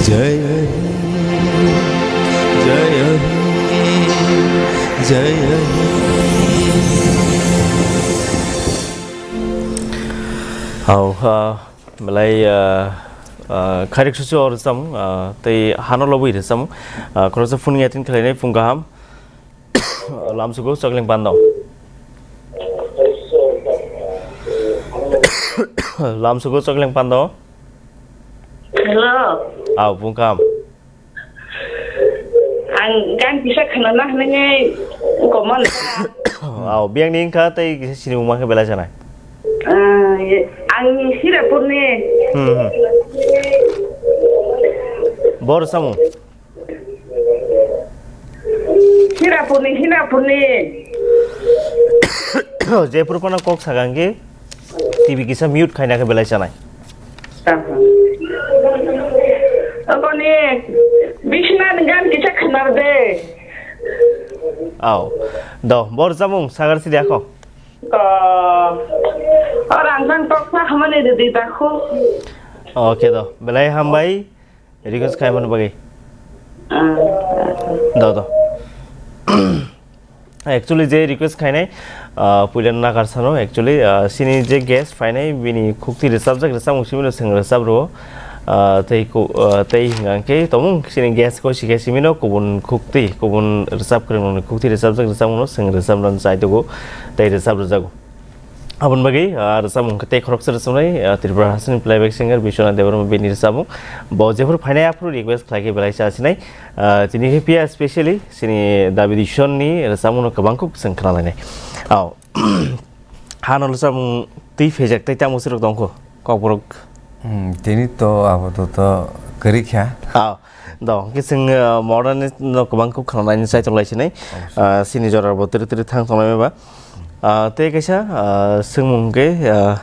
जय हिंद, जय हिंद, जय Hind. Au, ah, belai, ah, ah, khairok susu o rwchapmung, ah, tei hano lobwi rwchapmung, ah, khoroksa phone yatin khlainai phung kaham. Lamsugo chokling pando. Lamsugo chokling pando. Hello. Au, phung kaham. Ang gan kisa khwnana hwnwi komon. Au, biyang ni wngkha tei kisa sinimung mankhe belai sanai. Ah, ye, ang Sirapurni. Hmm, hmm. Bor samung. Sirapurni, Sirapurni. Jephuru phano kok sakha hwnkhe T V kisa mute khaina khe belai sanai. Aha. Aboni bisna ni gan kisa khnar de. Au. Do, bor samung sagar sidi ako. Ko. Orang kan kok sa hamani de di takhu. Okay do. Belai hambai. Request khaimani bagwi. Ah. Do, do. Actually, je request khainai, ah, puila nakar sano, actually, ah, sini je guest phainai, bini khukti rwchapjak rwchapmung simino swng rwchap rwo. Ah, tei ku-, ah, tei hwnka khe tongmung sini guest ko sikhe simino kubun khukti, kubun rwchap kwrwngni khukti rwchapjak rwchapmungno swng rwchapna chai tongo, tei rwchap rwjago. Aboni bagwi, ah, rwchapmung khe tei khoroksa rwchapnai, ah, Tripura hasteni playback singer Biswanath Debbarma bini rwchapmung. Bo jephuru phainai aphuru request khlai khe belai cha sinai. Ah, tini khe phiya specially sini David Iswar ni rwchapmung no kwbang kuk chwng khna lainai. Au. Hano rwchapmung twi phejak tei tamo sirok tongkho Kokborok. Hmm, tini to abo to, to kwrwi kha. Ah, do, hwnkhe chwng, ah, modern no kwbang kuk khwnanani chaitok lai sinai. Obviously. Ah, sini jora bo tiri tiri thang tongnai ba. Ah, tei kaisa, ah, swngmung khe, ah,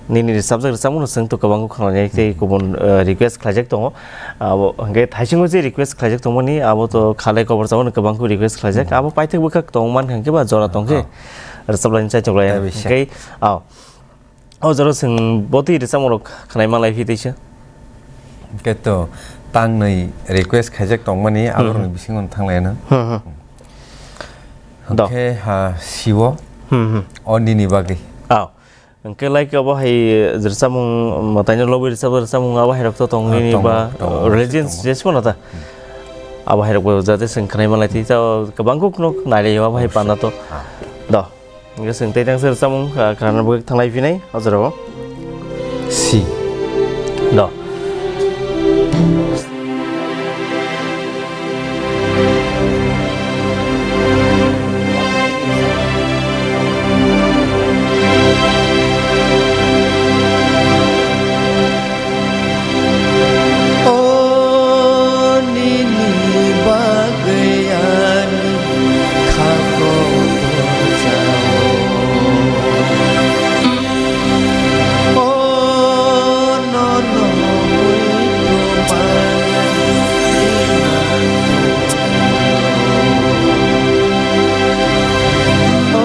nini rwchapjak rwchapmung no chwng to kwbang kuk khwnanai tei kubun, ah, request khlaijak tongo. Abo hwnkhe thaisingo je request khlaijak tongmani abo to khalai kobor chao no kwbang kuk request khlaijak. Hmm. Abo paithak bwkhak tong man hwnkhe ba jora tong khe. Ah. Rwchap laini chaitok lai. Tei bisa. Hwnkhe, ah, O jora chwng botwi rwchapmung rok khwnai ma lai phi teisa. Hwnkhe to tangnwi request khaijak tongmani, hmm, aborokni bisingo thang lai no. Hmm, hmm. Do. Hwnkhe ha siwo. Hmm, hmm. O nini bagwi. Aw. Hwnkhe like abo hai rwchapmung mwtaino lobwi rwchap rwchapmung abo hai rok to tong, ah, nini tongo, ba tongo, religions tongo. Jesmo na ta. Hmm. Abo hai rok bo jate chwng khwnai ma lai twi ta kwbang kuk no nai lai abo hai panda to. Ah. Do. Hingke chwng tei tangsa rwchapmung, ah, khana bagwi thanglai phinai, o jorao. Si. Do. O nini bagwi ani khago bwchao. O nono muitu mani. O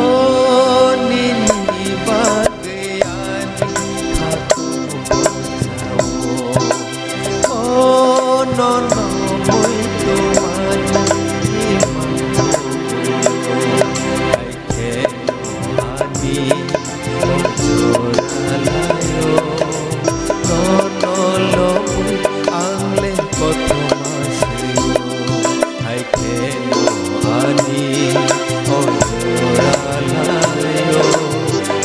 nini bagwi ani khago bwchao. O nono muitu mani mango. Hai kheno ani o jora laio. Nono lobwi ang le kothoma sio. Hai kheno ani o jora laio.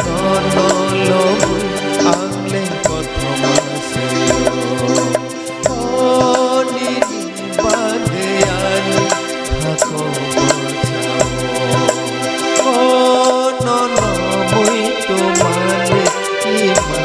Nono lobwi ang le kothoma sio. O nini bagwi ani khago bwchao. O nono muitu mani mango.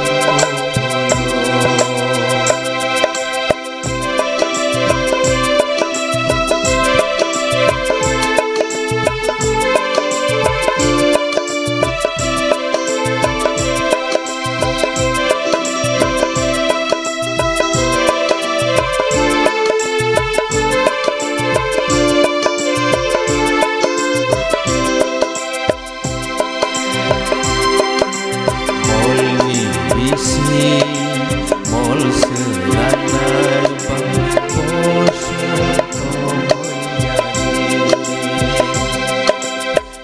Molni bisi mol swnamnai ba poso tongmani.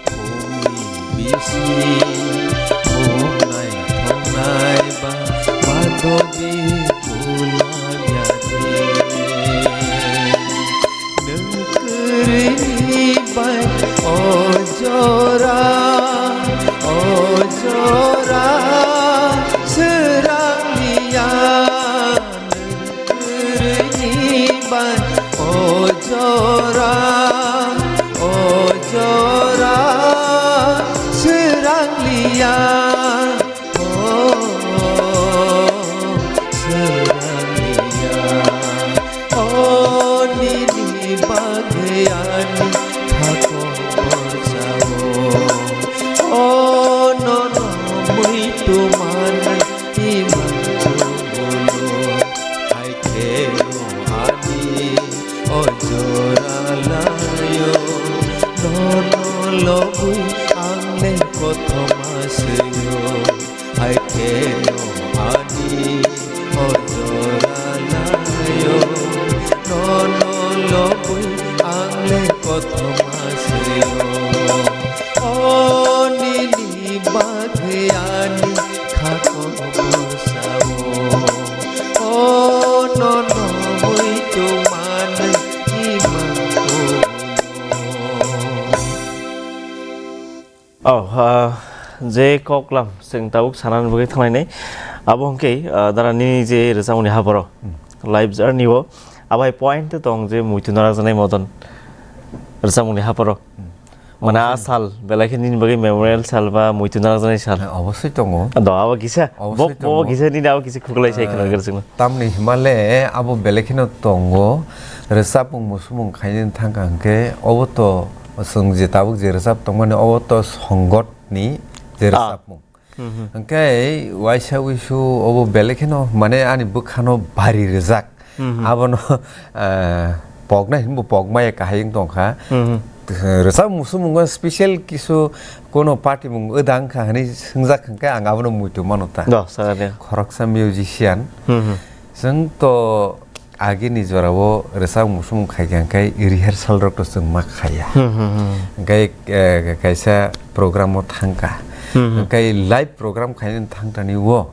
Phungni bisi phungnai thongnai ba madobi kulamyani. Nwng kwrwini bai o jora, o jora swrang liya. Kwrwini bai o jora, o jora swrang liya, o swrang liya. O nini bagwi ani khago bwchao. O nono muitu mani mango. Hai kheno ani o jora laio, nono lobwi ang le kothoma sio. Hai kheno ani o jora laio, nono lobwi ang le kothoma sio. O nini bagwi ani khago bwchao. O nono muitu mani mango. Oh, ah, je koklam chwng tabuk sanani bagwi thanglainai. Abo hwnkhe, ah, dara nini je rwchapmungni haboro, hmm, life journey o, abo hai point tong je muitu narajaknai modon rwchapmungni haboro. Hmm. Mane a sal, belai khe nini bagwi memorial sal ba muitu narwkjaknai sal. Eh, obosoi tongo. Do, abo kisa. Obosoi bo, bo tongo. Kisa nini abo kisa khuklai sai khna Eh, gar chwngno. Tamni himale abo belai kheno tongo. Rwchapmung musumung khainani thangkha hwnkhe obo to chwng je tabuk je rwchap tongmani obo to songotni je Ah. Rwchapmung. Mhm. Hwnkhe waisa wisu obo belai kheno mane ani bwkhano bari rwjak. Mhm. Abono, ah, poknai hinbo pokmaya kahai wng tongkha. Mhm. Rwchap musumungo special kisu kono party mung wda wngkha hinwi swngjak hwnkhe ang abono muitu mano ta. Do, sakha de. Khoroksa musician. Mhm. Chwng to agini jorao rwchap muchung khai kha, hwnkhe rehearsal rok to chwng ma khaiya. Hmm, hmm, hmm. Hwnkhe, eh, kaisa program o thangkha. Hmm, hmm. Hwnkhe live program khainani thangtani o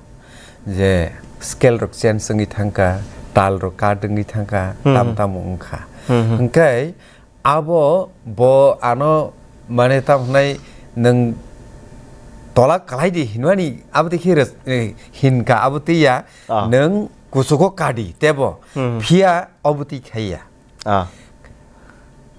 je scale rok change wngwi thangkha, tal rok cut wngwi thangkha, hmm, tam hmm, tam wngkha. Hmm, hmm. Hwnkhe abo bo ano mane tamo hwnai nwng tola kalai di hinmani abo tei khe res-, eh, hinka abo tei ya Ah. nwng kuchugo kadi tebo Hmm. phiya obo tei khaiya. Ah.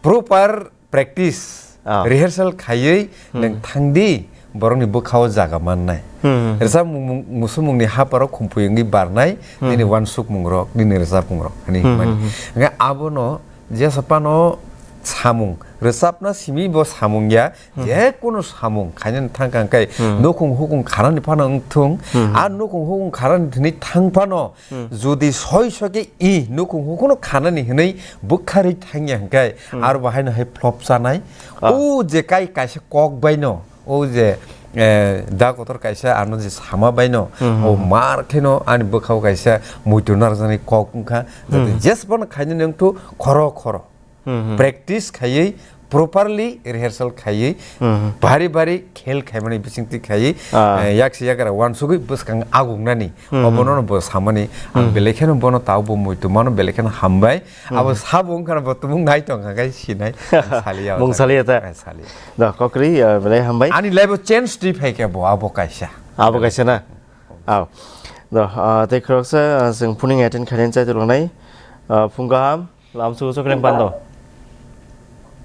Proper practice, Ah. rehearsal khaiwi Hmm. nwng thangdi borokni bwkhao jaga mannai. Hmm. Rwchapmung, mung-, musumungni haparo khumpui wngwi barnai Hmm. nini uansukmungrok, nini rwchapmungrok, hinwi Hmm, hwnmani. hmm, hmm. Hwnkhe abono jesa phano samung, rwchapna simi bo samung ya, Hmm. je kunu samung khainani thangkha hwnkhe Hmm. nukhung hukhung khanani phano wngthung, Hmm. a nukhung hukhung khanani thwngwi thang phano Hmm. jodi soi soi khe i nukhung hukhungno khanani hwnwi bwkharwi thangya hwnkhe Hmm. aro bahaino hai flop chanai. Ah. O je kai kaisa kok baino, o je, eh, da kotor kaisa ano je sama baino, Hmm, hmm, o hmm. mar kheno ani bwkhao kaisa muitu narwkjaknai kok wngkha. Jate Hmm. jes phano khainani wngthu khoro khoro. Hmm, hmm. Practice khaiwi properly rehearsal khaiwi Hmm, hmm. bari bari khel khaimani bisingtwi khaiwi, Ah. eh, yak se yakra uansugwi bwskang agungnani Hmm, hmm. obono bo samani ang Hmm. belai kheno bono tao bo muitu mano belai kheno hambai. Hmm. Abo sabo wngkha bo tumung nai tongkha khe sinai. Saliya Mung saliya ta? Eh, saliya. Da, kokri, eh, belai hambai. Ani life o change twi phai khe bo abo kaisa. Abo kaisa na? Aw. Da, ah, tei khoroksa, ah, chwng phuning attend khainani chai tolongnai. Ah, phung kaham, lamsu chokring pando.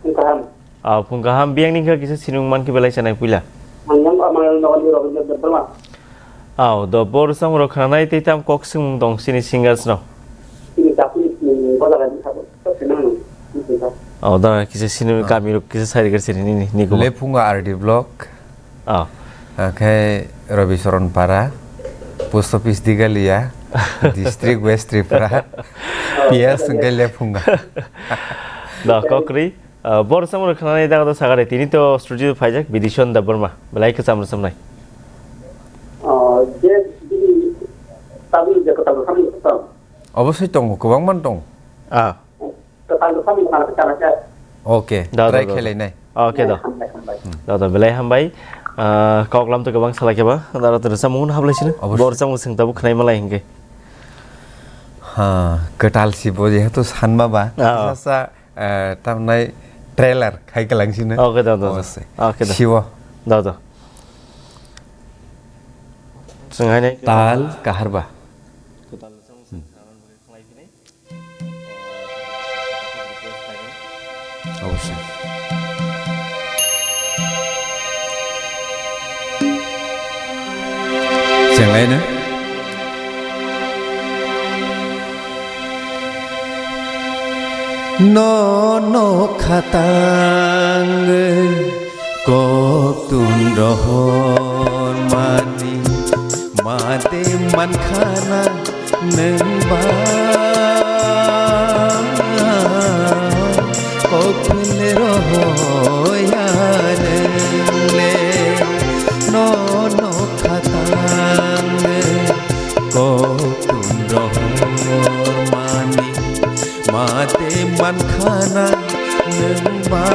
Phung kaham. Aw, phung kaham, biyang ni khe kisa sinung man khe belai chanai puila. Ang yang ama yang nawan di Robindra Debbarma. Aw, do bor samung rok khanai tei tam kok swngmung tong sini singers no. Sini tapuni, mm, bola gani sabo. Sabo sini nang. Aw, da kisa sini Ah. kami rok kisa sai rikar sini ni, ni, ni ko. Lephunga R D block. Ah. Akhe Rabi Charan Para, post office Digalia, district West Tripura, P S hwnkhe Lephunga. Da kokri. Ah, bor samung rok khanani dago do sagare, tini to studio phaijak Bidison Debbarma, belai khe chamrwchapnai. Ah, je bini tabuk je kwtal rwchapmung kwtal. Obosoi tongo, kwbangma tongo. Ah. Kwtal rwchapmung kwtal kwtal khe. Okay, Da, da, try da, da. khailai nai. Okay, da. Hambai, hambai. Da, da, belai hambai. Ah, kok lam to kwbang salai khe ba, da, da, rwchapmung hablai sino. Obosoi. Bor samung swng tabuk khnai malai hinkhe. Ha, kwtal si bo jehetu sanma ba. Ah. Sasa Eh, tamnai trailer khai kwlang sino. Okay, da, da, da. Obosoi. Okay, da. Siwo. Da, da. Chwng haino Tal kaharba. Obosoi. Chwng haino. No nokha tangwi koktun rohormani, ma de mankhana nwng ba koktun rohoya nwng le. No nokha tangwi koktun rohormani, ma de mankhana nwng ba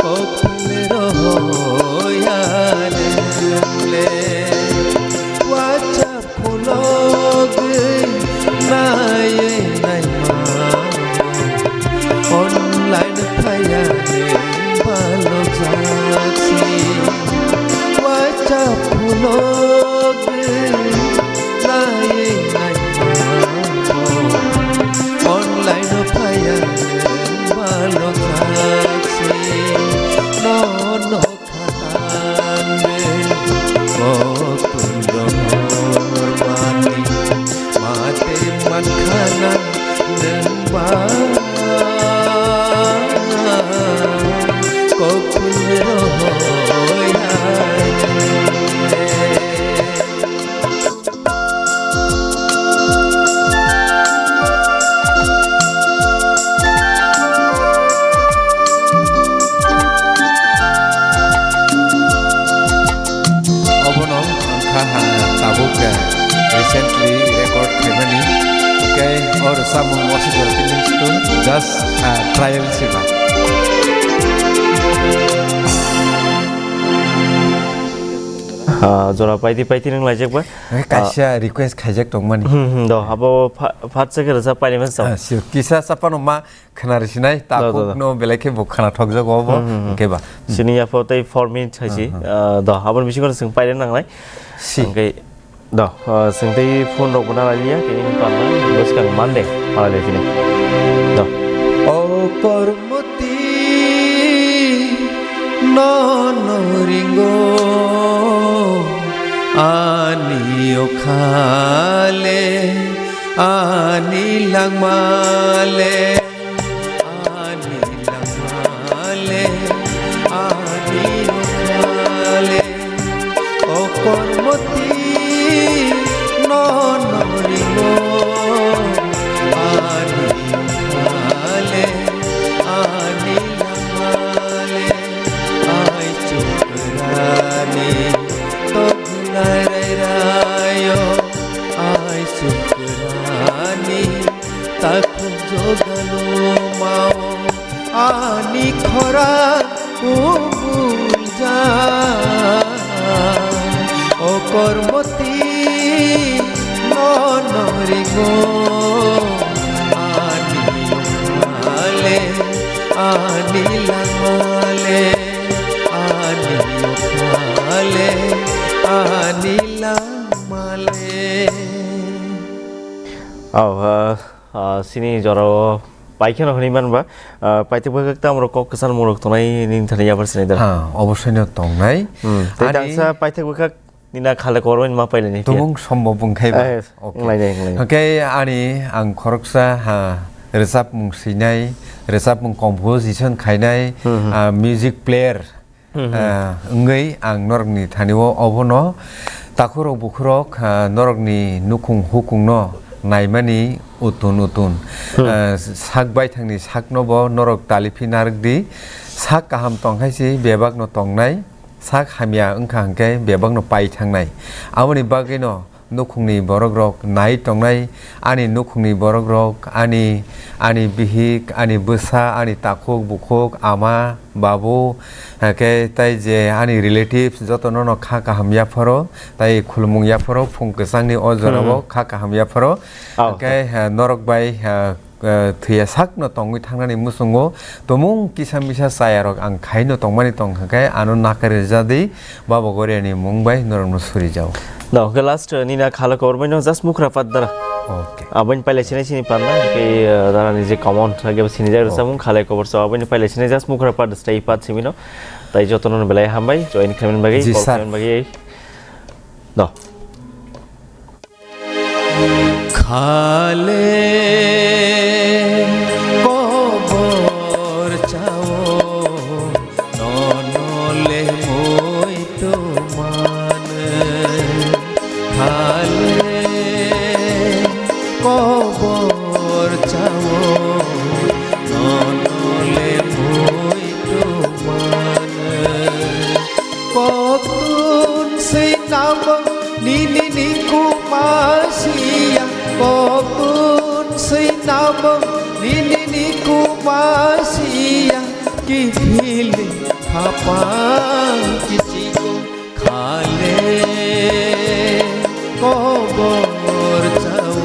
koktun rohoya nwng le. Wacha Khulogwi naiwi naima, online phaiya ni balojaksi. Wacha khulogwi naiwi naima, online phaiya ni Ah, trial siba. Ah, jora paiti paiti nang laijak ba. Eh, kaisa request khaijak tongmani. Hmm, hmm, do, abo pha-, phat se khe rwchap paini masa. Ah, sure. Kisa sapano ma khna rwsinai, do, do, do. Takhuk no belai khe bo khna thokjak obo, hmm, hmm, hmm, hwnkhe ba. Sini yapho tei four minute hai si. Hmm, hmm. Ah, do, aboni bisingo chwng paina nangnai. Si. Hwnkhe Do, ah, chwng tei phone rok bo nalai liya, tini ni panda, bwskang Monday, nalai liya tini. Do. O Kormoti, nono ringo, ani okhale, ani langmale. Ani langmale, ani okhale, o Kormoti, nono ringo. Ani okhale, ani langmale, ai chukrani, tognai rai rayo, ai chukrani. Takhuk jogalu mao ani khorang kubulja. O Kormoti, nono ringo ani okhale, ani langmale, ani okhale, ani langmale. Oh, uh, Ah, sini jorao paikhe no hwnwi manba, ah, paithak bwkhak tamo rok kok kwchar mung rok tongnai nini thani yabar sinai da. Ha, obosoi no tongnai. Hmm, tei ani tangsa paithak bwkhak nina khale koroi ma pailani khe. Tumung sombo bung khai ba. Eh, okay. Wnglainai, wnglainai. Okay, ani ang khoroksa, ha, rwchapmung swinai, rwchapmung composition khainai, hmm, hmm, ah, music player. Hmm, hmm. Ah, wngwi ang norokni thani-o obono takhurok bukhurok, ah, norokni nukhung hukungno naimani utun utun. Hmm. Ah, sak baithangni sakno bo norok taliphi narwk di. Sak kaham tong hai se bebakno tongnai, sak hamya wngkha hwnkhe bebakno pai thangnai. Aboni bagwino nukhungni borokrok nai tongnai, ani nukhungni borokrok, ani, ani bihik, ani bwsa, ani takhuk bukhuk, ama, babu, hakhe tai je ani relatives jotono no kha kaham yapharo, tai khulumung yapharo, phung kwchangni o jorao, hmm, kha kaham yapharo. Oh, hakhe, eh, norok bai, eh, eh, thwiya sakno tongwi thangnani muchungo tumung kisa misa chayarok ang khaino tongmani tong hwnkhe ano nakarwi rwjadi, Baba Goriani mung bai norokno surijao. No, hwnkhe last, eh, nina khala koborbaino just mukhra pat dara. Okay. Aboni pailai sinai sini panda, hwnkhe, eh, darani je common, hwnkhe sinijak rwchapmung khalai kobor sao, aboni pailai sinai just mukhra pat stay pat simino. Tai jotono belai hambai, join khlaimani bagwi, ji, call sir, khlaimani bagwi. No. Khale kobor chao, nono le muitu man. Khale kobor chao, nono le muitu man. Koktun swi nabang nini ni kumasiya, koktun swi nabang nini ni kumasiya, kiphilwi khapang kichiko khale kobor chao,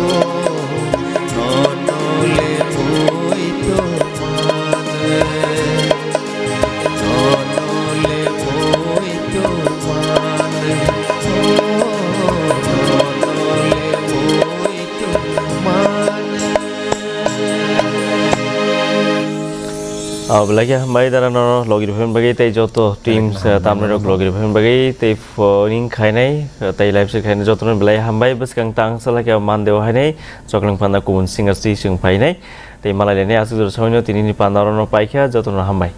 nono le muitu man. Belai khe hambai dara no logi rwphani bagwi tei joto team, eh, tamni rok logi rwphani bagwi tei phoning khainai, eh, tei live se khainai jotono belai hambai. Bwskang tang salai khe Monday o hainai choklang panda kubun singer si chwng phainai tei malai lainai aswk jora saino tini ni panda oro no paikha jotono hambai.